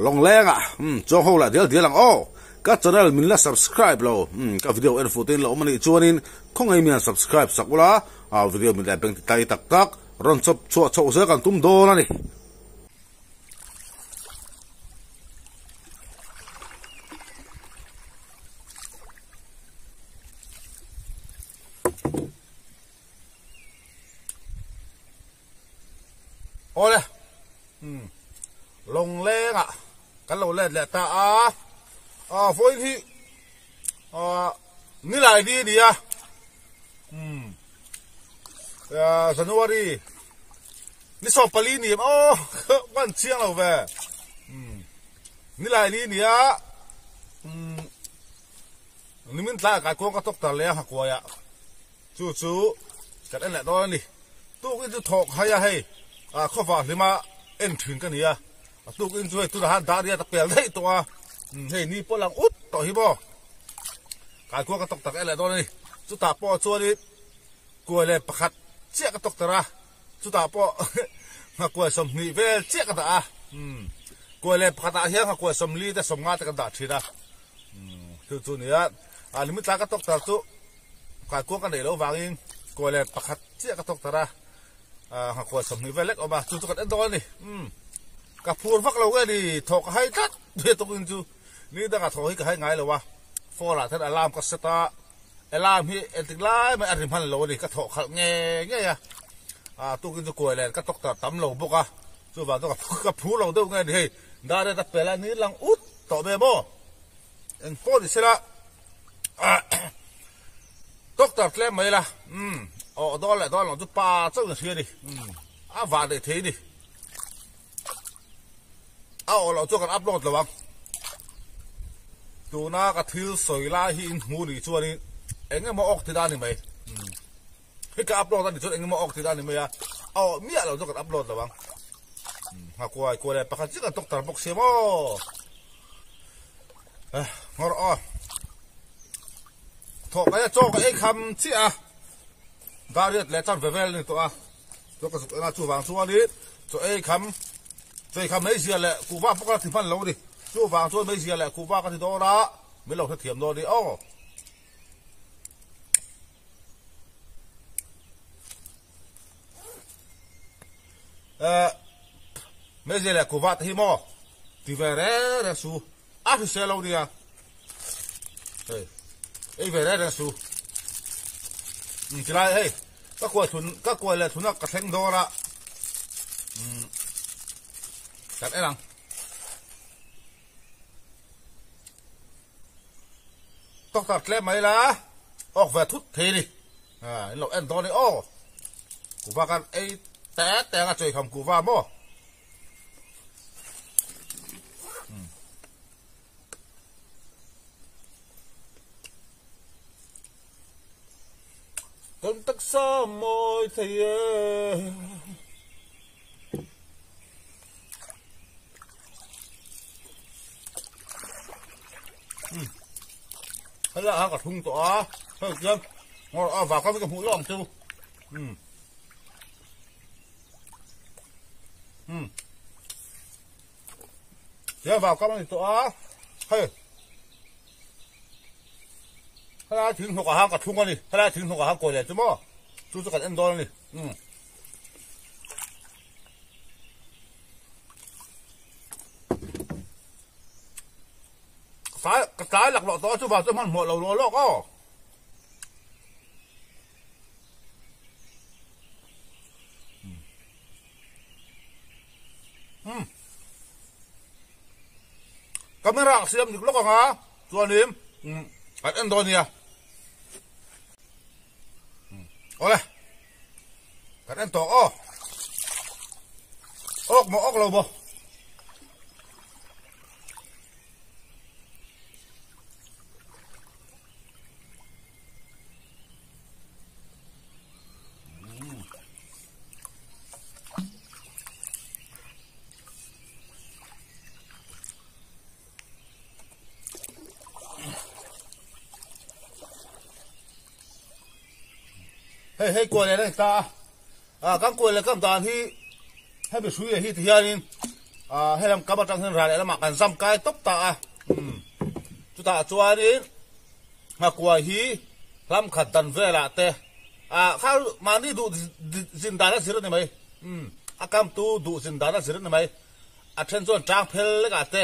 Lawngleng ah umm chuang ho lah dial dial ang aw. Ka channel min la subscribe lo umm ka video en fuh te in la awm anih chuanin khawngaih mian subscribe sak ula ah video min leh beng ti tai tak tak rawn chawp chhuah chhoh zel kan tum dawn a ni. Awle umm Lawngleng ah kan lo let leh ta a ah vawiin hi ah nilai ni a ni a umm ah January ni 14 ni em aw ka han chiang lo ve umm nilai ni a ni a umm nimin tlaiah kaikuang ka tawk tar leh a nghakuaiah. Chu chu kan en leh dawn a ni. Tukin chu thawk hai a hei ah khawvah hlima en thin ka ni a, a tukin chu hei tunah han dar riat a pel daih tawh a, hei ni pawh lang ut tawh hi maw. Kaikua ka tawk tak en leh dawn a ni. Chutah pawh chuanin kuai leh pakhat chiah ka tawk tar a, chutah pawh nghakuai 20 vel chiah ka dah a, kuai leh pakhatah hian nghakuai 40 te 50 te kan dah thin a, chu chu a ni a, limit lai ka tawk tar chu. Kaikuang ka neih loh vangin kuai leh pakhat chiah ka tawk tar a, nghakuai 20 vel lek awm a, chu chu kan en dawn a ni. Umm ka phur vak lo nge ni, thawh ka hai tlat ve tawkin chu ni dangah thawh hi ka hai ngai lo a, phone ah ten alarm ka set a, alarm hi engtik lai mai a ri hman lo a ni, ka thawh khalh nge ngei a, tukin chu kuai leh ka tawk tar tam lo bawk a, chuvang chuan ka phur lo deuh nge ni hei, dar riat a pel a ni lang ut tawh mai a maw. Eng pawh ni sela doctor tlem mai la umm aw dawn leh dawn loh chu pa chauh in a hria a ni umm a vah daih thei a ni a awh loh chuan kan upload lo ang tuna ka thil sawi lai hi in hmu nih chuanin eng emaw awk ti dan a ni mai umm hei ka upload a nih chuan eng emaw awk ti dan a ni mai a a awh miah loh chuan kan upload lo ang umm nghakuai kuai leh pakhat chiah kan doctor bawk sia maw. Ngawr aw thawh mai a chaw ka ei kham chiah a dar riat leh chan ve vel a ni tawh a chaw ka zuk en a chuvang chuanin chaw ei kham chaw ei kham mai zia leh kuhva pawh ka la ti hman lo a ni chuvang chuan mai zia leh kuhva ka ti dawn a min lo hrethiam dawn a ni aw. Meizial leh kuhva te hi maw ti ve reng reng su a hrisel lo nia hei ei ve reng reng su um tilai hei ka kuai thun ka kuai leh thuna ka thleng dawn a um kan en ang Doctor tlem mai la awk ve thut thei a ni. In lo en dawn i aw. Kuhva khan ei te te anga chawi kham kuhva maw. Kan taksa mawi thei e. Helai ah ka thlung tawh a hei chuan ngawr a vak a ka hmuh lawk ang chu um um tiang vak kam a ni tawh a hei helai thing hnawk ah khan ka thlung a ni helai thing hnawk ah khan kawi leh chu maw chu chu kan en dawn a ni um. Ka tlai lak loh tawh a chuvang chuan hmanhmawh lo law lawk aw. Hmm. Camera ka siam dik lawk ang a chuanin kan en dawn nia. Awle kan en tawh aw awk maw awk lo maw Hei hei kuai leh ta a kan kuai leh kam dan hi hemi hrui leh hi ti hianin Ah helam kam atang hian ral lehlamah kan zam kai tawp ta a. Umm chutah chuanin nghakuai hi hlam khat dan velah te ah kha mahni duh zin dan a zir a ni mai. Umm a kamtu duh zin dan a zir a ni mai. A then chuan tang phel lekah te,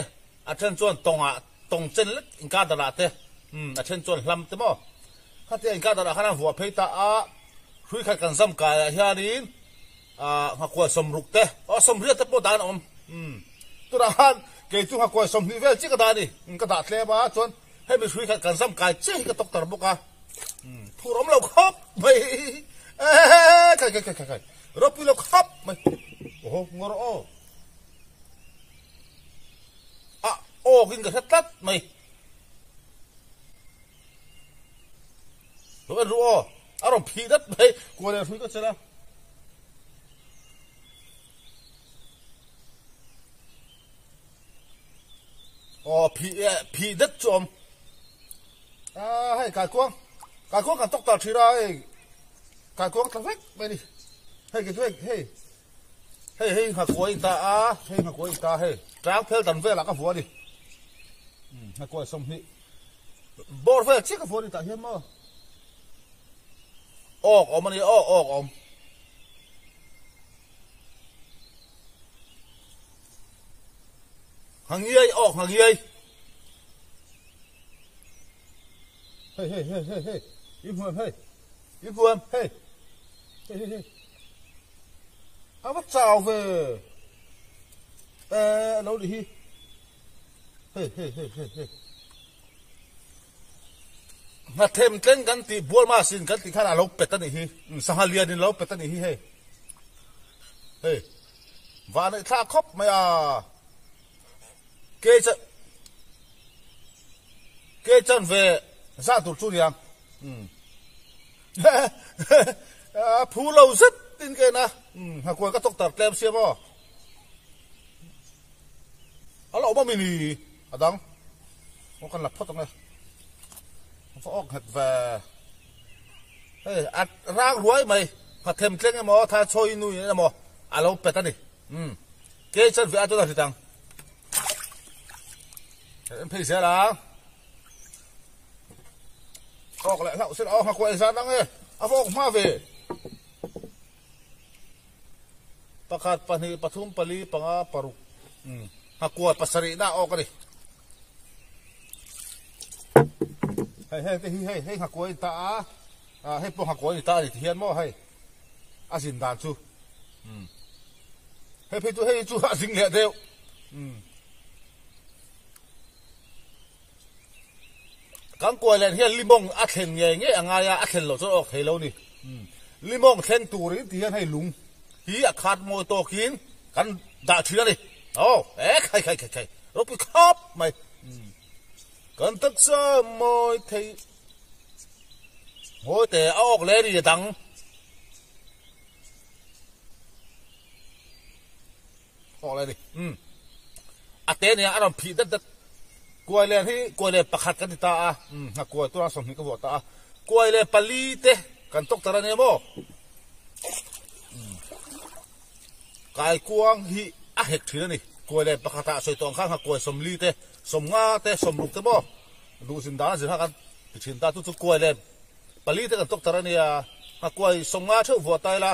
a then chuan tawngah tawng chen lek inkar darah te, umm a then chuan hlam te maw. Khatia inkar darah khan an vuah phei ta a, hrui khat kan zam kaiah hianin ah nghakuai sawmruk te, aw sawmriat te pawh dah an awm. Umm tunah khan kei chu nghakuai 20 vel chiah ka dah a ni, umm ka dah tlem a, chuan hemi hrui khat kan zam kai chiah hi ka tawk tar bawk a, umm phur awm lo khawp mai eehh khai khai khai khai ropui lo khawp mai aw ngawr aw. A awkin ka hre tlat mai. Lo en ru aw, a rawn phih dat mai, kual leh hrui ka chelh a. Aw phih eh phih dat chu awm. A hei kaikuang, kaikuang kan tawk ta thin a hei kaikuang tla vek mai ni. Hei kei chu hei hei. Hei hei nghakuai in ta a, hei nghakuai in ta hei tlang phel dan velah ka vuah a ni. Umm nghakuai 20 bawr vel chiah ka vuah a ni tah hian maw. Awk awm a ni aw awk awm. Nghangiai awk nghangiai. Hei hei hei hei hei i hmu em hei i hmu em hei hei hei hei. A va chau ve e lo ni hi hei hei hei hei hei nghathem tleng kan tih bual ma sin kan tih khan a lo pet a nih hi sangha lian in lo pet a nih hi hei hei van neih thlak khawp mai a ke chan ke chan ve zah tur chu niang um A phu lo zet tin ka en a, nghakuai ka tawk tar tlem sia maw? A lo awm a mi ni? A dang. Aw kan la phawt ang e. A va awk nghet ve. Hei a rang ruai mai, nghathem tleng emaw tha chawi nui emaw a lo pet a ni. Umm ke chan ve a chuan a hrit ang. En phei zel ang. Awk leh hlauh sila aw nghakuah i zan ang e, a va awk hma ve. Pakhat, pahnih, pathum, pali, panga, paruk, umm nghakuah pasarih na awk a ni. Hei hei te hi hei hei nghakuah in ta a, ah hei pawh nghakuah in ta a ni ti hian maw hei a zin dan chu umm hei phei chu hei chu a zing leh deuh umm. Kan kuai len hian limawng a thlen ngei ngei a ngai a, a thlen loh chuan a awk thei lo a ni. Limawng thleng turin ti hian hei lung hi a khat mawi tawkin kan dah thin a ni. Aw, e khai khai khai khai, ropui khawp mai. Kan taksa mawi thei mawi te a awk leh a ni a dang. Awk leh a ni. Umm. A te nia a rawn phih dat dat. Kuai len hi kuai len pakhat kan ti ta a. Umm. A kuai tura 20 ka vuah ta a. Kuai len pali te kan tawk tar a nia maw? Umm. Kaikuang hi a hek thin a ni. Kuai len pakhatah sawi tawh ang khan kha kuai 40 te, 50 te, 60 te maw? Duh zin dan a zir kha kan ti thin ta. Chu chu kuai len pali te kan tawk tar a nia. Nghakuai 50 theuh vuah ta ila.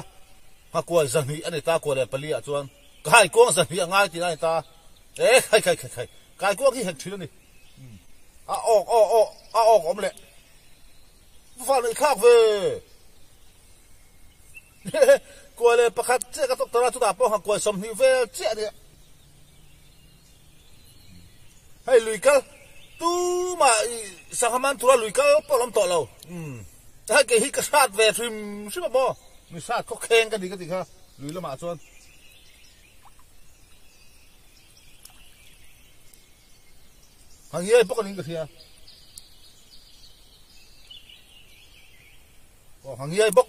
Nghakuai 200 a ni ta kuai leh pali ah chuan kaikuang 200 a ngai tih a ni ta e khai khai khai khai kaikuang hi hek thin a ni a awk aw aw a awk awm leh va nuih thlak ve kuai leh pakhat chiah ka tawk tar a chutah pawh nghakuai 20 vel chiah a nia hei lui kal tumah sangha man tura lui kal pawh a awm tawh lo hei kei hi ka hrat ve hrim hrim a maw mi hrat khaw kheng ka ni ka tih kha lui lamah chuan hangiai bawk a niin ka hria aw hangiai bawk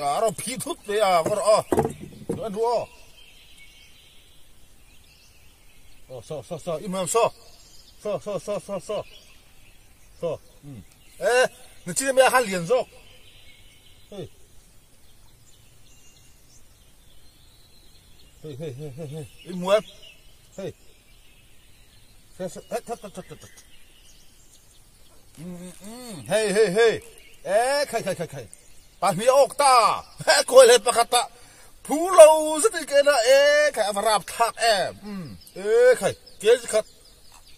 A rawn phih thut mai a ka rawh a an ruah aw aw saw saw saw i hmuam saw saw saw saw saw saw saw um e ni chi mai a khan lian zawk hei. Hei hei hei hei hei i hmu em? Hei Hei hei hei e khai khai khai khai pahnih a awk ta he kawi leh pakhat ah phu lo zet in ka en a e khai a va rap thlak em e khai kg khat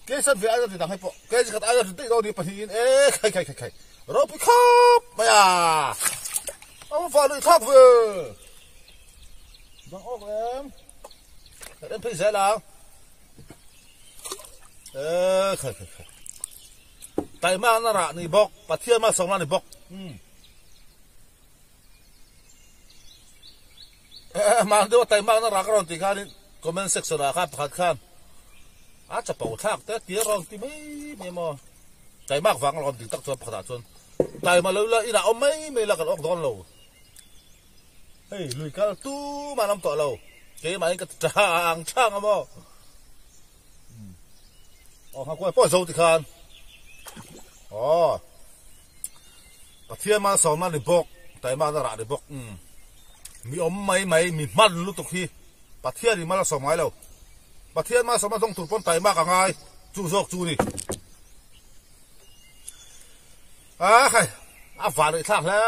kg san ve aia ti dang hei pawh kg khat aia ri daih dawn ni pahnih in e khai khai khai khai ropui khawp mai a a va vah luih thlak ve dang awk em kan en phei zel ang. Eee khai khai khai taima na rah ni bawk Pathian malsawmna ni bawk umm eee mahni deuha taima na rah ka rawn tih khanin comment section ah khan pakhat khan a chapo thlak te tia rawn ti mai mai maw taimak vang a rawn tih tak chuan pakhat ah chuan taima lo ila inah awm mai mai ila kan awk dawn lo. Hei lui kal tumah an awm tawh lo, keimahin ka ti chang chang a maw? Aw nghakuai pawh zo tikhan aw Pathian malsawmna ni bawk, taimakna rah ni bawk umm mi awm mai mai mi hman lutuk hi Pathian in mal a sawm ngai lo, Pathian malsawmna dawng tur pawn taimak a ngai chu zawk chu ni. A khai, a van rih thlak hle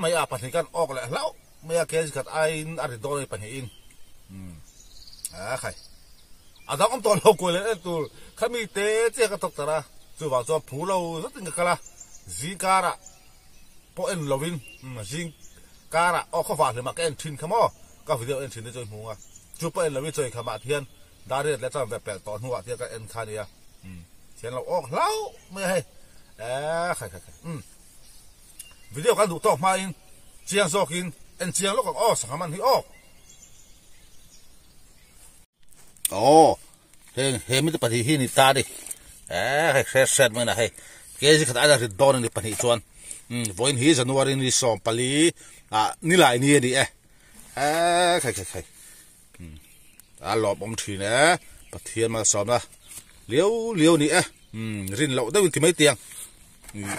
mai a, pahnih kan awk leh hlauh mai a, kg khat aiin a ri dawn a ni pahnihin. Umm a khai, a dang awm tawh lo kuai leh en tur khami te chiah ka thawk tar a, chuvang chuan phu lo zetin ka kal a, zing karah pawh en lovin umm zing karah aw khawvar hlimah ka en thin kha maw, ka video en thin te chu i hmu ang a, chu pawh en lovin chawi khamah hian dar riat leh chuan ve pelh tawh hnuah te ka en kha a nia. Umm thian lo awk hlauh mai a hei eeh khai khai khai umm video kan duh tawk hma in chiang zawk in en chiang lawk ang aw sangha man hi aw aw heng he mite pahnih hi ni ta ni eeh hei hret hret mai na hei kg khat aia rit dawn a ni pahnih chuan umm vawiin hi January ni 14 ah nilai ni a ni e eeh khai khai khai. A lawmawm thin e, Pathian malsawmna liau liau ni e, rin loh deuhin ti mai tiang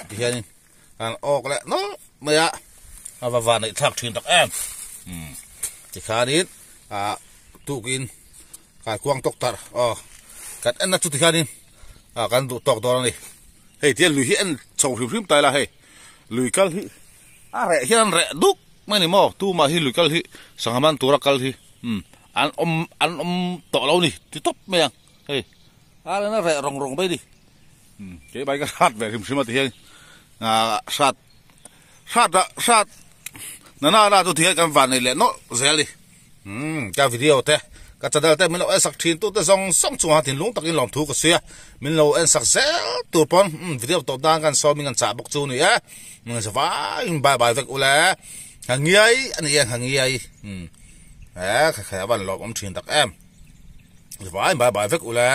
ti hianin an awk leh nawlh mai a, a va van neih thlak thin tak em tikhanin ah tukin kaikuang tawk tarh aw kan en na chu tikhanin ah kan duh tawk dawn a ni, hei tihian lui hi en chho hrim hrim ta ila hei lui kal hi a reh hian an reh duk. Mai ni maw tumah hi lui kal hi sangha man tura kal hi umm an awm an awm tawh lo ni ti tawp mai ang hei a reng a reh rawng rawng mai ni umm keimah hi ka hrat ve hrim hrim a ti hian ah hrat hrat ah hrat nana na chu ti hian kan van nei leh nawlh zel ni umm ka video te ka channel te min lo en sak thin tu te zawng zawng chungah thinlung takin lawmthu ka sawi a min lo en sak zel tur pawn umm video tawp nan kan sawmin kan chah bawk chu ni e. Zavaiin bye bye vek ula ha ngiai a ni e ha ngiai umm he kha kha a van lawm awm thin tak em zavaiin bye bye vek ula.